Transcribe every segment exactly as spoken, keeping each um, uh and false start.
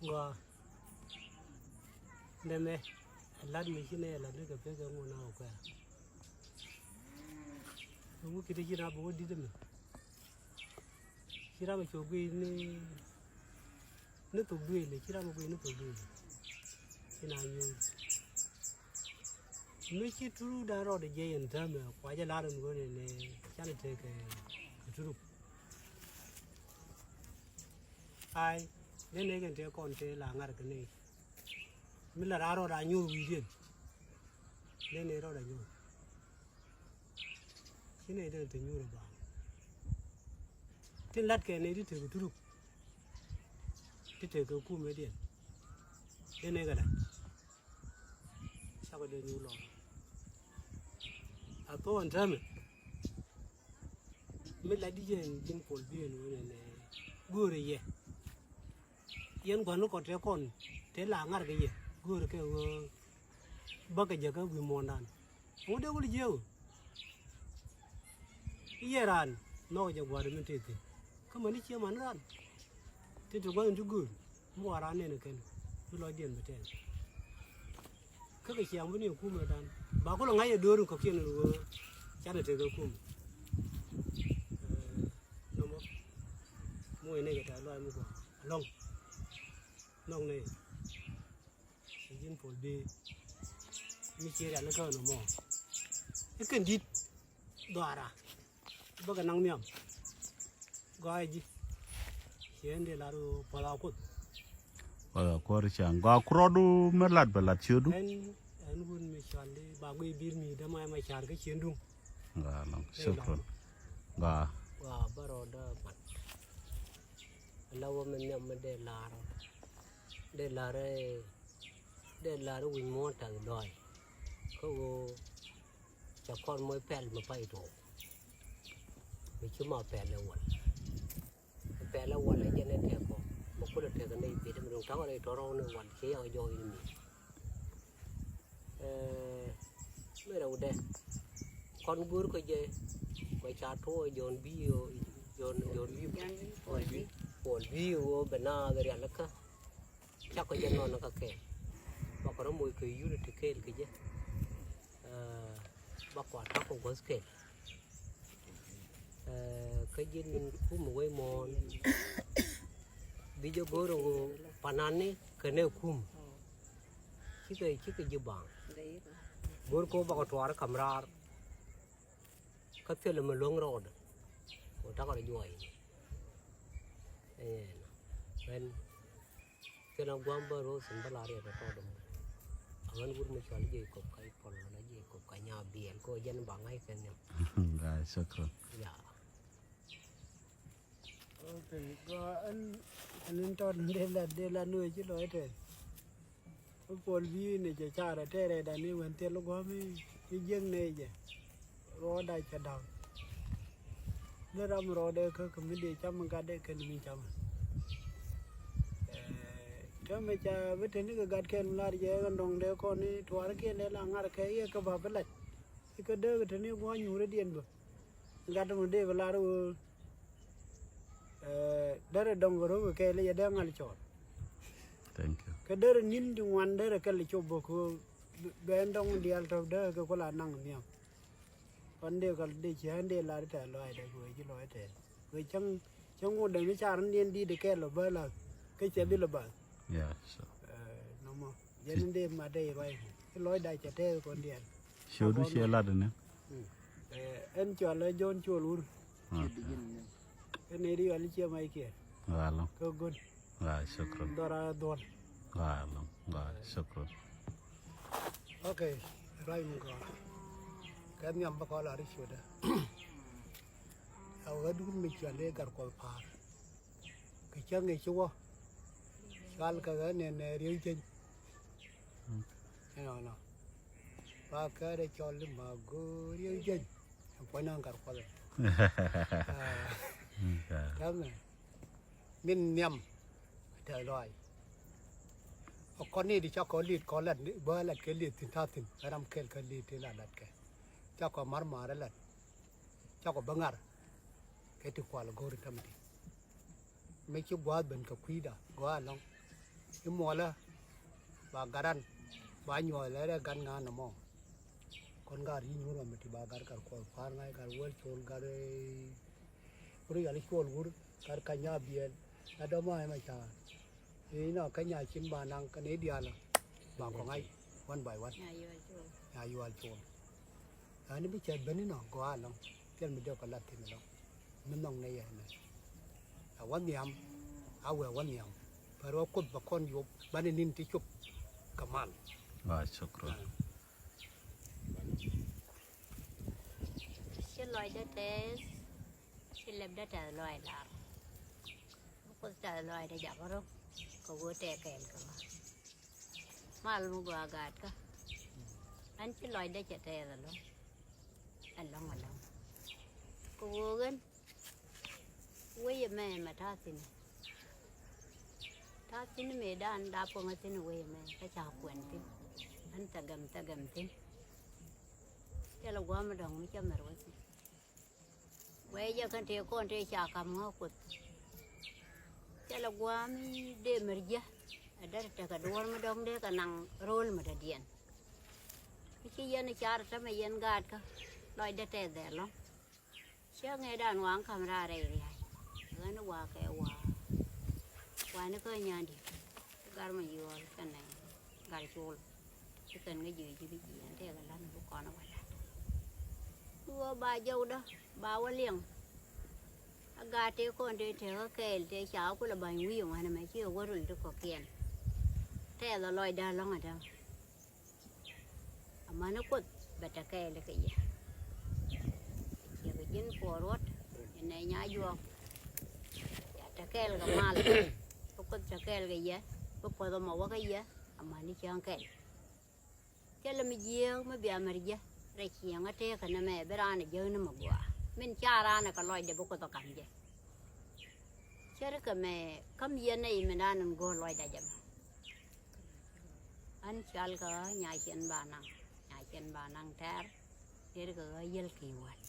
Gɔaa. Nɛmɛ ɛ lat mi ci nɛ ɛ lat ni kɛ pek kɛ ŋun a wä kuɛ̈ɛ̈. Kɛ wä ki̱t ci na bi wä di̱t ɛmɛ. Ci ram ɛ cop guic ni ni thok duëël, ci ram ɛ guic ni thok duëël. Ci na nyuur mi ci turu dan rɔɔdɛ jiɛc ɛn täämɛ kua jɛ lar ɛn ɣöö nɛnɛ canɛ tëëk kɛ turuk. Ai, dee nɛy kɛn tëë kɔn tëë la ŋa̱r kɛ nɛy. Mi la raa rɔɔd a nyuur wi̱i̱diɛn. Dee nɛy rɔɔd a nyuur. Ci nɛy dee te nyuur ɛ baaŋ. Tin la̱t kɛ nɛy ti tëëk kɛ turuk. Ti tëëk kɛ kumɛdiɛn. Dee nɛy kɛ la̱t. Cakɔ dee nyuur lɔr. A thok ɛn täämɛ. Mi la di jɛ ɛn ji̱n Pɔl Bi̱i̱ ɛn ɣöö nɛnɛ göörä yɛ. Yɛn gua̱n ni kɔn tëë kɔn tëë la ŋa̱r kɛ yɛ göörä kɛ ɣöö bäkɛ jɛ kä wi̱i̱ muɔ̱ɔ̱ndan. Ŋut dee wul jiääk ɣöö i̱ yɛ raan nhɔk jɛ gua̱a̱r min tëë thi̱n. Kä mäni ciɛ man raan tin te gua̱n in ti göör mi wa raan nɛn ɛ kɛn mi lɔcdiɛn bɛ tɛɛn. Kä kɛ ciaŋ bi ni ɛ kumɛ dan ba kulɛ ŋa̱c ɛ do̱r in kɔ̱kiɛn in ɣöö canɛ tëëk ɛ kumɛ. Nɔmɔ mi wec nɛy kɛ tɛ̈th lɔaac mi gɔaa ɛlɔ̱ŋ. Nhɔk nɛy. Ci ji̱n Pɔl Bi̱i̱ mi ci rial ikä nɔmɔ. Ikɛn di̱t dhɔaara bäkɛ naŋ nhiam. Gɔaa ji̱. Ciɛ ɛn dee lar ɣöö puɔth a kuoth. Puɔth a kuoth ca̱ŋ gɔaa ku rɔɔdu mi lat bɛ lat ciötdu. Ɛn ɛn wun mi cɔal i̱ ba guiy bi̱i̱r mi däma ɛmɛ ca̱r kä ciëŋdu. Gɔaa lɔŋ. Shukran. Gɔaa. Gɔaa bä rɔɔdä mat. Ala wä mi nhiam mi dee lar. Dee lar ɛ dee lar wi̱c muɔ̱ɔ̱n tath lɔaac. Kä ɣöö ca kɔn moc pɛl mi pay tuɔɔk. Mi ci ma pɛl ɛ wal. Pɛl ɛ wal ɛ jɛn ɛ tɛk kɔ mi kulɛ tɛk ɛ nɛy biet mi duŋ ta̱ŋ ɛ rɛy tɔ̱rɔ̱ ni wal ci yak jɔɔc ni mi. Ɛɛ, mi rɛwdɛ kɔn go̱o̱r kä jɛ mɛ ca tuɔɔk Jɔ̱ɔ̱n Bi̱i̱ ɣöö Jɔ̱ɔ̱n Jɔ̱ɔ̱n Bi̱i̱ Pɔl Bi̱i̱ ɣöö bɛ naath rialikä. Cakɔ jɛ nɔnɔ kä kɛɛl bakɔ rɔ moc kɛ unity kɛɛl kɛ jɛ. Ɛɛ, bakɔ a ta̱kɔ guäth kɛɛl. Ɛɛ, kä ji̱n kum wec muɔ̱ɔ̱n bi jɛ go̱o̱r ɣöö panani kɛnɛ kum. Cikɛ cikɛ ji̱ baaŋ go̱o̱r kɛ ɣöö bakɔ tuaar kam raar. Kä thilɛ mi luäŋ rɔɔdɛ kɛ ɣöö ta̱kɔ rɔ juɔc. Ɛn ɣän kɛn a gua̱a̱m bä ro̱o̱ thi̱n bä la riɛt ɛ tɔɔdɛ mɔ. A ɣän wur mi cɔal Jacob Kac Pɔl wala Jacob Kac Nyabiɛl kɛ ɣöö jɛn ba ŋa̱c kɛn nhiam. Gɔaa, shukran. Ya. Okay, gɔaa ɛn ɛn in tɔt in dee la dee la nuɛ ci lɔc tɛn. Kä Pɔl Bi̱i̱ ni jɛ carɛ tɛrɛ dan ni wän thil gua̱a̱m i̱ jiäk nɛy jɛ. Rɔɔda cɛ da̱ŋ. Ni ram rɔɔdɛ kä kɛ mi dee cam gat dee kɛn mi cam. Ɛɛ, täämɛ ca bi te ni kɛ gat kɛn mi lar jɛ kɛ dɔ̱ŋ dee kɔn ni tuaar kiɛn dee la ŋa̱r kɛ yɛ kɛ ba bi lac. Ikä dee kɛ te ni gua̱a̱ nyuuridiɛn bä. Gat mi dee bi lar ɣöö, ɛɛ, derɛ dɔ̱ŋ kɛ ro̱k kɛ kɛɛl i̱ yɛ dee ŋa̱l cɔɔl. Thank you. Kɛ derɛ ni̱n ti ŋuan derɛ kɛl cop bä kɛ ɣöö bɛ ɛn dɔ̱ŋ diaal tɔ̱ dee kɛ ku la naŋ nhiam. Kɔn dee kɔn dee ciɛ ɛn dee lar tɛ̈th lɔaacdɛ kɛ wee ci lɔc tɛ̈th. Wee cäŋ cäŋ wun dee mi car ɛn diɛn di̱t kɛɛl lɔ bä la kä cɛ bi lɔ bä. Yeah, so. Ɛɛ, nɔmɔ. Jɛn in dee mat dee ruac kɛ ci lɔcda cɛ tɛ̈th kɔn diaal. Ciötdu ciɛ lat ni. Mm. Ɛɛ, ɛn cɔal ɛ Jɔ̱ɔ̱n Cuɔl Wur. Okay. Ɛn nɛy di yɔal i̱ ciɛ mac kiɛ. Gɔaa lɔŋ. Kä go̱n. Gɔaa, shukran. Dhɔra dhuɔl. Gɔaa lɔŋ. Gɔaa, shukran. Okay, ruac mi gɔaa. Kɛ nhiam bä kɔn la ri ciötdä. A wä duun mi cɔal i̱ Gat Kuɔth Pa̱a̱r. Kɛ cäŋ ëë ci wä cɔal kɛ ɣän ɛn ɛ Riek Jieny. Ɛnɔnɔ ba kɛ dee cɔl i̱ ma go̱o̱r Riek Jieny. Ɛn kuɔ̱ny naŋ Gat Kuɔth ɛ. Täämɛ min nhiam tɛ̈th lɔaac. Ɛ kɔn ni di cakɔ li̱t kɔ lat bä lat kɛ li̱t thi̱n ta̱thi̱n ram kɛl kɛ li̱t ti la lat kɛ cakɔ ma̱r ma̱r ɛ lat. Cakɔ bä ŋa̱r kɛ ti kual go̱o̱r in tämɛ ti. Mi ci gua̱a̱th ben kɛ kui̱da gɔaa ɛlɔ̱ŋ. I̱ muɔlä ba garan ba nyuɔth lɛ rɛ gan ŋa nɔmɔ. Kɔn gar yi̱ nyuur ɔmɛ ti ba gar kar kuɔth pa̱a̱r ŋa̱c gar wäl col gar, eh, wur yal col wur gar ka nya biɛl. La dɔmɔ ɛmɛ ca̱a̱r. Inɔ kä nya cin ba naŋ kä ni diaal ba kɔ ŋa̱c one by one. Nya yual col. Ani bi cɛ ben inɔ gɔaa lɔŋ. Piɛl mi dee kɔ lat thin lɔŋ. Mi nhɔŋ ni yɛ ɛmɛ. A wä nhiam, a wee wä nhiam. Pär wä kuoth bä kɔn yop bä ni nin ti cop. Kɛ mal. Wa shukran. Ci lɔcdä tɛth, ci lɛpdä tɛth lɔc lar. Kuoth tɛth lɔcdä jakä rɔ kɛ ɣöö tɛk kɛɛl kɛ ɣä. Mal mi gɔaa gaatkä. Ɣän ci lɔcdä cɛ tɛth ɛlɔ̱ŋ. Ɛlɔ̱ŋ ɛlɔ̱ŋ. Kɛ ɣöö ɣän wec ɛmɛ mɛ ta̱a̱ thi̱n. Ta̱a̱ thi̱n mëëdan dap kɔŋä thi̱n wec ɛmɛ kä ca kuɛn thi̱n. Ɣän thɛgɛm thɛgɛm thi̱n. Thilɛ gua̱a̱m mi dɔ̱ŋ mi cä mɛr wä thi̱n. Wee jɛ kɛn tëë kɔn tëë ca kam ŋä kuoth. Thilɛ gua̱a̱m mi dee mɛr jiä. Ɛ dee tekɛ duɔ̱ɔ̱r mi dɔ̱ŋ dee kɛ naŋ ro̱o̱l mi dɔ̱diɛn. Mi ci yɛn car tämɛ yɛn gaatkä lɔcdä tɛth ɛlɔ̱ŋ. Cä ŋëëdan waŋ ka̱m raar rɛy ria̱a̱c. Ɣän wa̱a̱ kɛ wa̱a̱. Wa̱a̱ ni kä nyandit. Ci gar mɛ yuɔl kɛnɛ gar col. Ci kɛn kä jiö ji̱ bi jiɛn tɛk ɛ la̱t ni bi kɔn ɛ wä la̱t. Ci wä ba jɔwdä ba wä liɛŋ. A gaat tëë kɔn tëë tëë kä kɛɛl tëë ca kulɛ ba̱ny wi̱i̱ ŋuan ɛmɛ ci ɛ wä rul ti kɔ̱kiɛn. Tɛth ɛ lɔcdä ɛlɔ̱ŋ ɛdäŋ. Amäni kuoth bɛ te kɛɛl kɛ yɛ. Ciɛ kɛ ji̱n puɔɔr ruɔ̱t inɛ nya juɔk. Ya te kɛɛl kɛ mal. Bi kuoth te kɛɛl kɛ yɛ. Bi puɔth ɛmɔ wä kä yɛ. Amäni cäŋ kɛɛl. Thilɛ mi jiääk mi bia mɛr jiä. Rɛy ciɛŋä tëëkä nɛmɛ bi raan ɛ jäk ni mi gɔaa. Min ca raan ɛ kɛ lɔcdɛ bi kuoth ɛ ka̱m jɛ. Cärkɛ mɛ käm yɛn nɛy mindan in go̱o̱r lɔcdä jɛ mɛ. Ɣän cɔalkɛ ɣä Nyaciɛn Banaŋ. Nyaciɛn Banaŋ tɛ̈r. Derkɛ ɣä yiël ki̱i̱ wa̱l.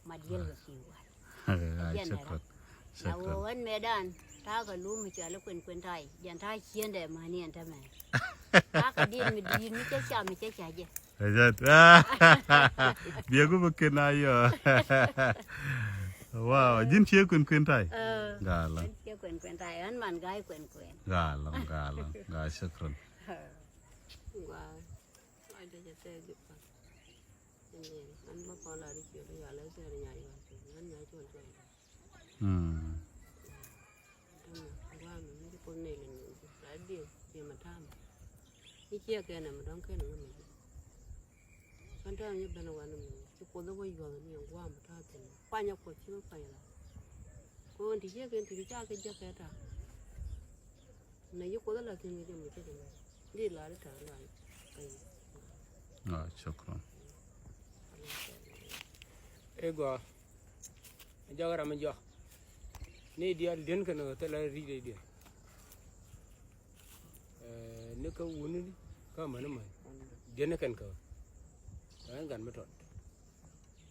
Mat yiël kɛ ki̱i̱ wa̱l. Ɛ jɛn ɛ rɔ. Na ɣöö ɣän mëëdan ta̱a̱ kɛ lum mi cɔal i̱ Kuën Kuën Tay. Jɛn ta̱a̱ ciëndɛ mäni ɛn tämɛ. Ta̱a̱ kɛ diit mi diit mi cä cam mi cä ca jɛ. Ajat. Biɛ gu bä ken a yɔ. Wow, ji̱n cie Kuën Kuën Tay. Ɛ, gaa lɔ. Ji̱n cie Kuën Kuën Tay, ɣän man ga̱a̱c Kuën Kuën. Gaa lɔ, gaa lɔ, gaa shukran. Gaa. Lɔcdä jɛ tɛth jɛ pa̱t. Ɛn yɛn, ɣän bä kɔn la di ciöt yɔal ɛ thɛɛr nya yɔal. Ɣän nya cɔl cɔl. Mm. Tama guam mi ci Kuoth nɛy lɛ nɛy ci la diɛ diɛ ma tam. Ni ciɛ kɛn mi dɔ̱ŋ kɛn mi mi. Kan tam ni ben wan mi ci Kuoth wä yuɔth ni guam ta tin. Kuany Kuoth ci mi kuany la. Ko ti ciɛ kɛn ti ca kɛ jɛ kɛ ta. Nɛ yi Kuoth la thi̱n kɛ jɛ mi cɛ jɛ mɛ. Di la di ta̱a̱ la. Ah, shukran. Ɛ gɔaa. Jɔk ram mi jɔk. Ni diaal diɛn kɛn thilɛ ri̱c rɛy diɛn. Ɛ, ni kä wuni kä mäni mäni. Diɛn kɛn kä. Ɛ, ɣän gat mi tɔt.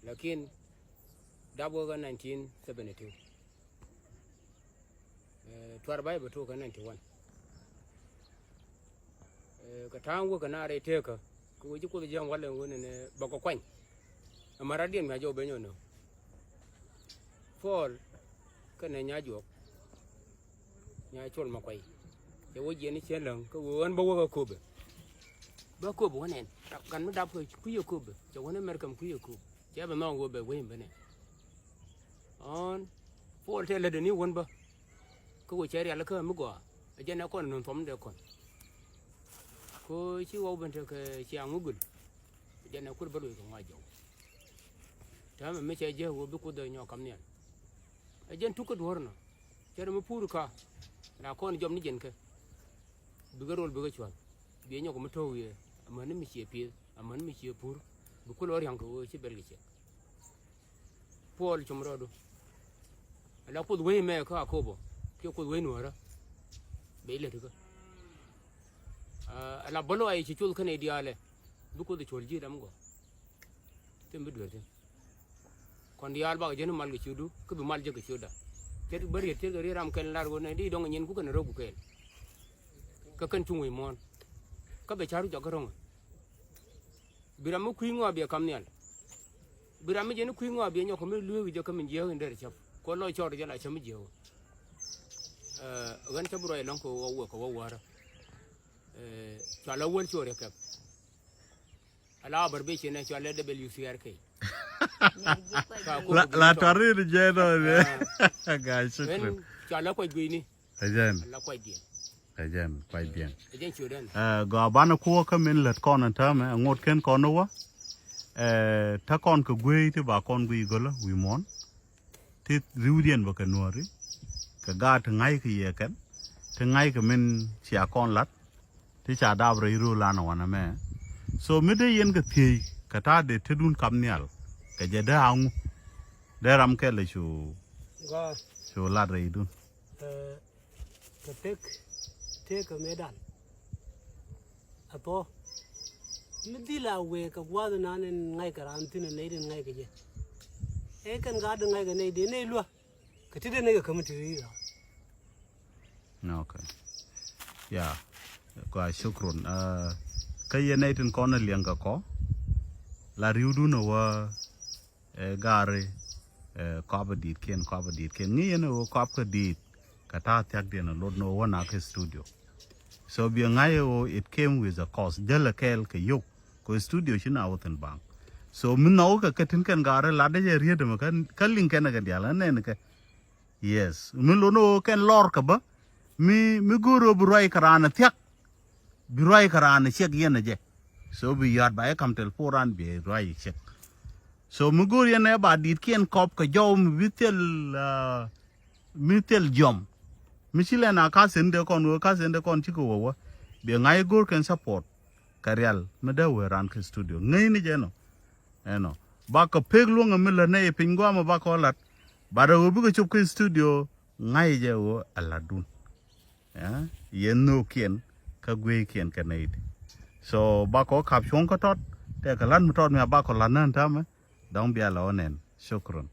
Lakin dap wä kä nineteen seventy-two. Ɛ, tuar bay bɛ tok kä ninety-one. Ɛ, kɛ ta̱a̱ŋ wä kɛ na rɛy tekä kɛ wä ci Kuoth jiäŋ walɛ wä nɛnɛ bɛ kɛ kuany. Ɛmɛ rat diɛn mi a jɔw ben nyɔ nɔ. Puɔl kɛnɛ nya juɔk. Nya col ma kuay. Cɛ wä jiɛn ni cien läŋ kɛ wä ɣän bä wä kɛ köpɛ. Bä köpɛ wä nɛn. Gat mi dap kɛ kui̱ kɛ köpɛ. Cɛ wä ni mɛr kɛm kui̱ kɛ köpɛ. Cɛ bɛ nhɔk wä bɛ wä in bä nɛn. Ɣän Puɔl tɛ lätdɛ ni wän bä. Kä wä cɛ rialikä mi gɔaa. Ɛ jɛn ɛ kɔn nöŋ thuɔmdɛ kɔn. Ko ci wä ben tekɛ ciaŋ mi gul. Ɛ jɛn ɛ kur bä luɔc kɛ ŋɔak jɔw. Täämɛ mi cɛ jiäk wä bi Kuoth ɛ nyɔk kam nhial. Ɛ jɛn tuk kä duɔ̱ɔ̱r nɔ. Cɛ rɛ mi pur ka. Ra kɔn jɔm ni jɛn kɛ. Bikɛ rol bikɛ cual. Biɛ nyɔk mi to̱o̱k yɛ. Amäni mi ciɛ pieth. Amäni mi ciɛ pur. Bi kulɛ wä ria̱ŋ kɛ wä ci bɛl kɛ ciɛ. Puɔl com rɔɔdu. Ala Kuoth wec mɛ kä Akopɔ kiɛ Kuoth wec nuäärä. Bɛ ilät ikä. Ala bä lɔaac ci cuth kɛnɛ diaalɛ. Bi Kuoth cuɔl ji̱ ram gɔaa. Thim bi dueer thi̱n. Kɔn diaal bakɛ ji̱n mal kɛ ciötdu kä bi mal jek kɛ ciötda. Ce̱t bä riet ce̱tkɛ riet ram kɛl lar ɣöö nɛ di dɔ̱ŋ nyin ku kɛn rööku kɛɛl. Kɛn cuŋ wi̱i̱ muɔ̱ɔ̱n. Kä bɛ ca̱r jɔk kä ro̱ŋä. Bi ram mi kui̱ ŋɔak biɛ kam nhial. Bi ram mi jɛn kui̱ ŋɔak biɛ nyɔk kɛ mi lueek jɛ kä min jiääk in derɛ cäp. Kuɔ lɔc cɔɔr jɛ la cäp mi jiääk. Ɣän cä bi ruac ɛlɔ̱ŋ kɛ wä wä kɛ wä wäärä. Cua la wäl cuɔr yɛ kɛp. Ala bar bi ci nɛ cua la W C R K. La tuar ri ni jɛ nɔ ni. Gaa shukran. Cua la kuac guini. Ajen. Ala kuac diɛ. Ajen kuac diɛn. Ajen ciu den. Gɔaa banɛ kuɔ kä min lät kɔn ɛn täämɛ ŋot ken kɔn wä. Tä kɔn kɛ guey ti ba kɔn guey gölä wi̱i̱ muɔ̱ɔ̱n. Ti riwdiɛn bä kɛ nuɔ̱ɔ̱ri kɛ gaat ti ŋa̱ckɛ yɛ kɛn ti ŋa̱ckɛ min cia kɔn lat ti ca dap rɛy rööl an wanɛ mɛ. So mi dee yɛn kɛ thiey kɛ ta̱a̱ dee tetdun kap nhial kɛ jɛ dee aŋu dee ram kɛl cu cu lat rɛydun. Kɛ pek tëëk kɛ mëëdan. Ɛ pɔ mi dhil a wëë kɛ gua̱a̱th inan in ŋa̱ckɛ raan thi̱n ɛ nɛy tin ŋa̱ckɛ jɛ. Ëë kɛn gaat in ŋa̱ckɛ nɛy dee nɛy luäk kɛ ti dee nɛy kɛ käm ti ri̱i̱ raan. Okay. Ya. Gɔaa shukran. Kä yɛn nɛy tin kɔn ɛ liɛŋ kɛ kɔ la ri̱wdun ɛ wä. Ɛ gari kɔap ɛ di̱i̱t kiɛn kɔap ɛ di̱i̱t kiɛn ŋi̱i̱c ɛn ɛ ɣöö kɔap kä di̱i̱t kɛ ta̱a̱ thia̱kdiɛn ɛ lot ni ɣöö wä na kä studio. So biɛ ŋa̱c ɛ ɣöö it came with a cost jäl ɛ kɛɛl kɛ yök kɛ studio ci na wä thi̱n baŋ. So mi nhɔk kɛ kä tin kɛn gari lat dee jɛ riet ɛmɛ kä liŋ kɛn ɛ kɛ diaal ɛ nɛn kɛ. Yes mi lot ni ɣöö kɛn lɔr kɛ bä mi mi go̱o̱r ɣöö bi ruac kɛ raan ɛ thia̱k. Bi ruac kɛ raan ciɛk yɛn ɛ jɛ. So bi yɔ̱a̱t ba jɛ ka̱m telephone raan bi ruac ciɛk. So mi go̱o̱r yɛn ɛ ba di̱i̱t kiɛn kɔp kɛ jɔw mi bi thil mi thil jiɔm. Mi ci lɛn a ka̱thin dee kɔn wee ka̱thin dee kɔn cikɛ wee wä. Bi ŋa̱c go̱o̱r kɛn support kɛ rial mi dee wee raan kɛ studio ŋäcni jɛ nɔ. Ɛnɔ bakɔ pek luäŋ mi lät nɛ i̱ piny guamɔ bakɔ lat. Bat ɛ wee bikɛ cop kɛ studio ŋa̱c jɛ wee a latdun. Yɛn nhöökiɛn kä guieykiɛn kɛ nɛy ti. So bakɔ kap cuɔ̱ŋ kä tɔt tɛkɛ la̱t mi tɔt mi a bakɔ la̱t nän täämɛ. Dɔ̱ŋ bia lɔ nɛn. Shukran.